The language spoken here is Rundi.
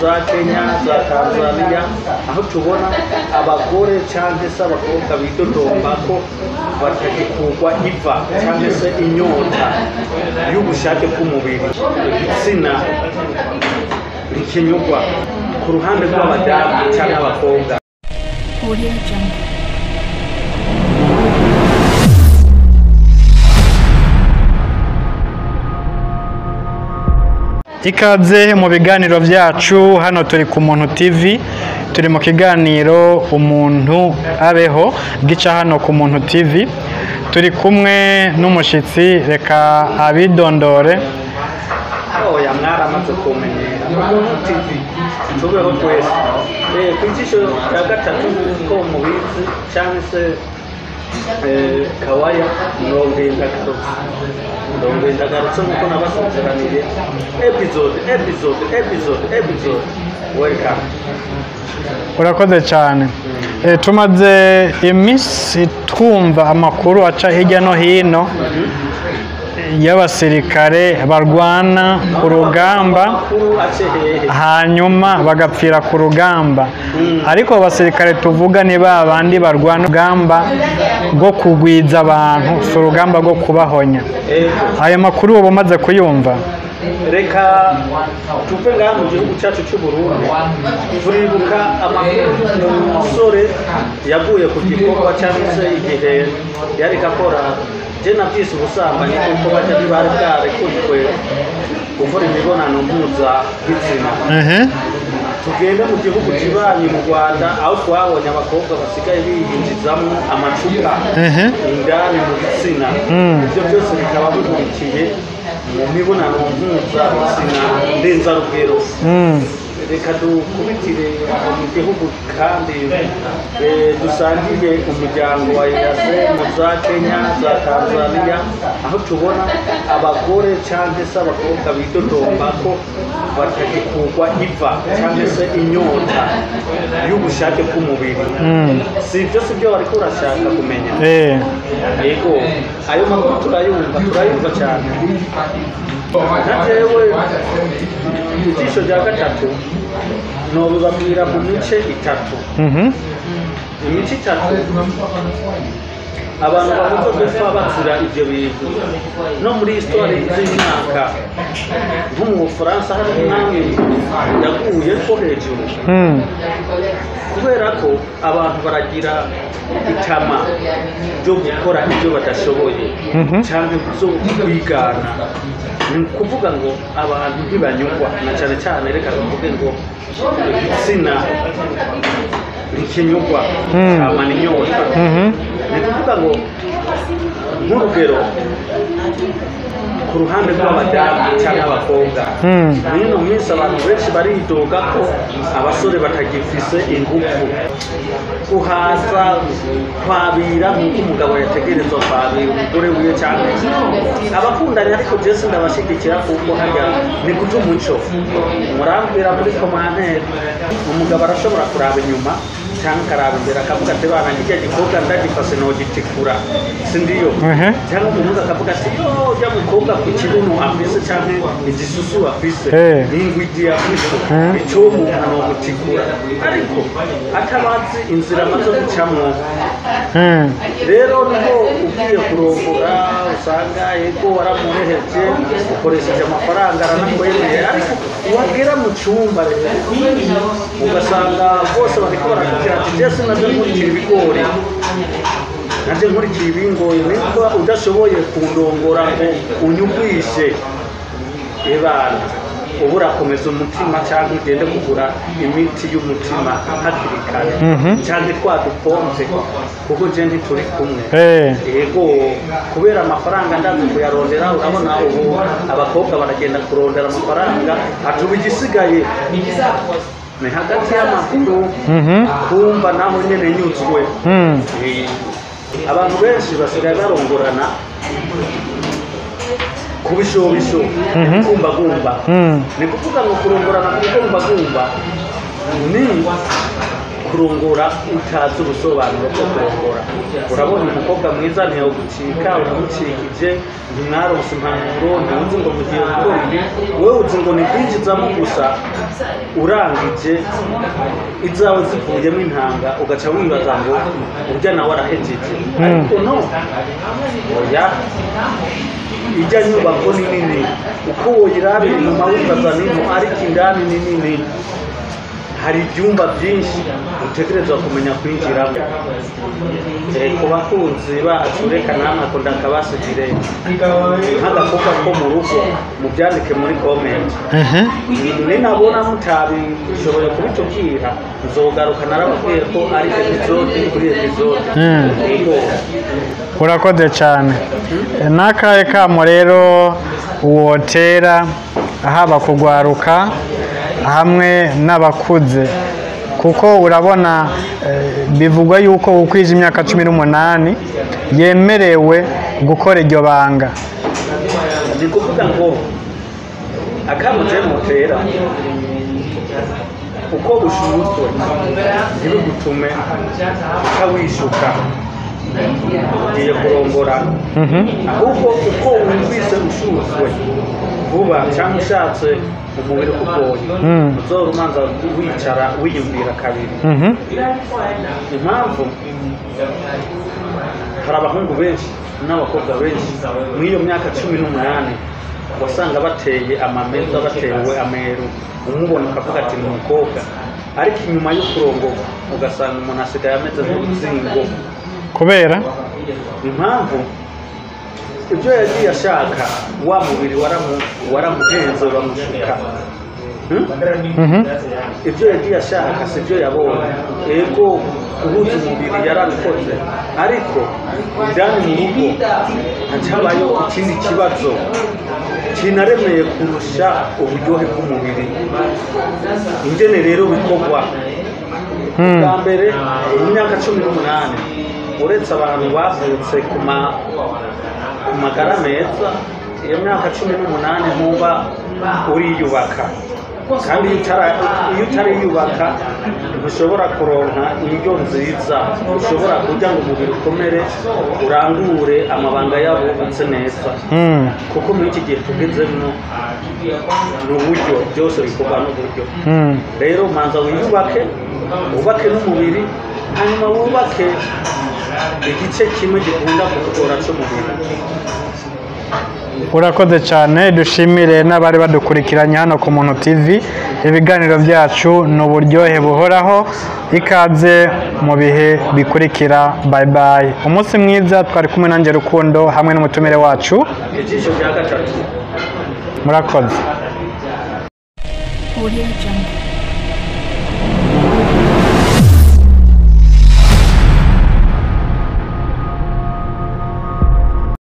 za Kenya, za Tanzania, aho tubona abagore cyangwa se abakobwa bidodomba ko batagikugwa iva cyangwa se inyota y'ubushake bw'umubiri, igitsina rikinyugwa ku ruhande rw'abadamu cyangwa abakobwa. Audio Jungle. Ikaze mu biganiro byacu, hano turi ku Muntu TV, turi mu kiganiro Umuntu Abeho gica hano ku Muntu TV. Turi kumwe n'umushitsi, reka abidondore. Oya, mwaramaze kumenyera Umuntu TV, tubeho twese. Ku ijisho rya gatatu ko mubizi cyangwa se kawaya 97 ndagarutse nkuko nabasezeraniye episode episode episode episode. Welcome. Urakoze cyane. Tumaze iminsi twumva amakuru aca hirya no hino y'abasirikare barwana ku rugamba, Amakuru ace hehe? hanyuma bagapfira ku rugamba. Ariko abasirikare tuvuga ni ba bandi barwana urugamba rwo kugwiza abantu, si urugamba rwo kubahonya. Ego. Ayo makuru uba umaze kuyumva? Reka tuve ngaha mu gihugu cyacu cy'u Burundi. Turibuka amakuru y'umusore yaguye ku gikorwa cyangwa se igihe yariko akora, je navyise ubusambanyi kuko bajya ntibari bwarekujwe gukora imibonano mpuzabitsina. Tugende mu gihugu kibanyi mu Rwanda, aho twabonye abakobwa basigaye biyinjizamwo amacupa indani mu gitsina. Ibyo byose bikaba bihurikiye mu mibonano mpuzabitsina ndenzarugero. Reka dukubitire aho mu gihugu kandi dusangiye umuryango wa EAC mu za Kenya, za Tanzania, aho tubona abagore cyangwa se abakobwa bidodomba ko batagikugwa iva cyangwa se inyota y'ubushake bw'umubiri. Si ibyo, si byo wariko urashaka kumenya? Yego, ayo makuru turayumva cyane. Nka jewe ijisho rya gatatu nobibabwira mu mice itatu. Imice itatu abantu bakunze gupfa bazira ibyo bintu. No muri histoire z'imyaka, nko mu Bufaransa hari umwami yaguye ko hejuru, kubera ko abantu baragira itama ryo gukora ibyo badashoboye cyangwa byo kwigana. Ni ukuvuga ngo abantu ntibanyugwa, na cyane cyane reka tuvuge ngo igitsina rikinyugwa camana inyota. Ni ukuvuga ngo nk'urugero ku ruhande rw'abadamu cyangwa abakobwa, mw'ino minsi abantu benshi baridoga ko abasore batagifise ingufu guhaza kwabira nk'uko umugabo yategerezwa kwabira umugore wiwe cyangwa abakundanye. Ariko je sindabashigikira kuko harya ni guta umuco. Murambwira muri commentaire, umugabo arashobora kuraba inyuma cyangwa akaraba imbere akavuga ati bana kirya gikobwa ndagifase nogitikura sindiyo, cyangwa umuhungu akavuga ati yo ujya mukobwa ku kibuno afise cyangwa igisusu afise n'ingwigi afise, icyo umuntu nomutikura, ariko atabazi inzira amaze gucamwo. Rero niho ugiye kurongora usanga yego waramuhereje, ukoresheje amafaranga aranakwemeye, ariko wagera mu cyumba rero ugasanga bose bariko barakubwira ati jese naje nkurikira ibigori, naje nkurikira ibingoyi, niba udashoboye kundongora ngo unyugwishe ebana, ubu urakomeza umutima cyangwa ugende kugura imiti y'umutima hakiri kare, cyangwa twa dupompe, kuko je ntituri kumwe. Yego, kubera amafaranga ndazi kuyarondera. Urabona ubu abakobwa baragenda kurondera amafaranga, atuba igisigaye ni hagati y'amakuru kumva naho nyene nyuzwe. Abantu benshi basigaye barongorana ku bishobisho, gumbagumba. Ni kuvuga ngo kurongorana ku gumbagumba ni Kurongora utazi ubusobanuro bwo kurongora, urabona umukobwa mwiza ntiyogucika, uramucikije, ntimwaronse impanuro, ntuzi ngo mugiye gukora ibi, wowe uzi ngo ni kwinjizamo gusa, urangije izawe zivuyemo intanga ugaca wibaza ngo urya nawe arahejeje, ariko no oya, ijya nyubako ni nini, uko woyirabira inyuma wibaza nino, ariko indani ni nini, hari ibyumba byinshi utegerezwa kumenya kwinjiramo. Ku bakunzi bacu reka namwe ko ndakabasigire nk'agakobwa ko mu rugo, mubyandike muri comment. Ninabona mutabishoboye kubitubwira nzogaruka, narababwiye ko ari episode kuri episode. Urakoze cyane. N'akahe kamo rero wotera haba kugwaruka hamwe n'abakuze, kuko urabona bivugwa yuko ukwije imyaka 18 yemerewe gukora iryo banga? Ni kuvuga ngo akamo je mutera, uko ushutswe ntibigutume utawishuka ugiye kurongora, ahubwo uko wumvise ushutswe vuba cyangwa ushatse umubiri ukugoye, uzora umanza wicara wiyumvira kabiri. Impamvu hari abahungu benshi n'abakobwa benshi muri iyo myaka 18 wasanga bateye amameza, batewe ameru, umubona ukavuga ati ni umukobwa, ariko inyuma yo kurongorwa ugasanga umuntu asigaye ameze nk'uruzingo. Kubera impamvu ibyo yagiye ashaka wa mubiri waramuhenze uramushuka. Ibyo yagiye ashaka si byo yabonye. Ego guhuza umubiri yarabikoze, ariko indani mu rugo hacabayo ikindi kibazo kinaremeye kurusha uburyohe bw'umubiri. Ingene rero bikorwa bwa mbere mu myaka 18, uretse abantu bavutse ku magara meza, iyo myaka 18 ntuba uriyubaka, kandi iyo utariyubaka ntushobora kuronka indyo nziza, ushobora kurya ngo umubiri ukomere, urangure amabanga yabo wubatse neza, kuko muri iki gihe tugezemo ni uburyo byose bikorwa n'uburyo. Rero manza wiyubake, wubake n'umubiri, hanyuma wubake igice kimwe gikunda kukugora cy'umubiri. Urakoze cyane. Dushimire n'abari badukurikiranye hano ku Muntu TV. Ibiganiro byacu ni uburyohe buhoraho. Ikaze mu bihe bikurikira. Bye bye, umunsi mwiza. Twari kumwe nanjye Rukundo hamwe n'umutumire wacu Ijisho rya gatatu. Murakoze. Audio Jungle.